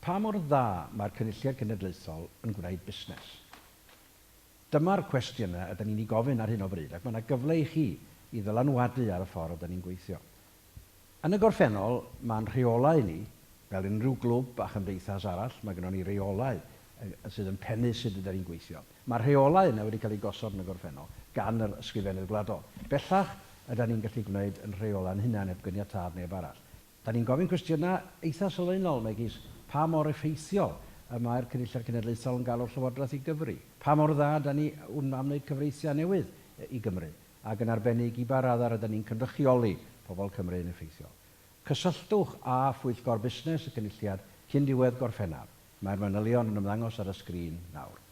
Pa mor dda mae'r Cynulliad Cenedlaethol yn gwneud busnes? Dyma'r cwestiynau ydan ni'n eu gofyn ar hyn o bryd, ac mae 'na gyfle i chi i ddylanwadu ar y ffordd ydan ni'n gweithio. Yn y gorffennol, mae'n rheolau ni, fel unrhyw glwb a chymdeithas arall, mae gynnon ni reolau sydd yn pennu sut ydan ni'n gweithio. Mae'r rheolau yna wedi cael eu gosod yn y gorffennol gan yr Ysgrifennydd Gwladol. Bellach, ydan ni'n gallu gwneud yn rheolau'n hunain heb gyniatâd neb arall. Da ni'n gofyn cwestiynau eitha' sylfaenol, megis pa mor effeithiol y mae'r Cynulliad Cenedlaethol yn galw'r Llywodraeth i gyfri? Pa mor dda da ni am wneud cyfreithiau newydd i Gymru, ac yn arbennig i ba raddau rydan ni'n cynrychioli pobl Cymru yn effeithiol? Cysylltwch â Phwyllgor Busnes y Cynulliad cyn diwedd Gorffennaf. Mae'r manylion yn ymddangos ar y sgrin nawr.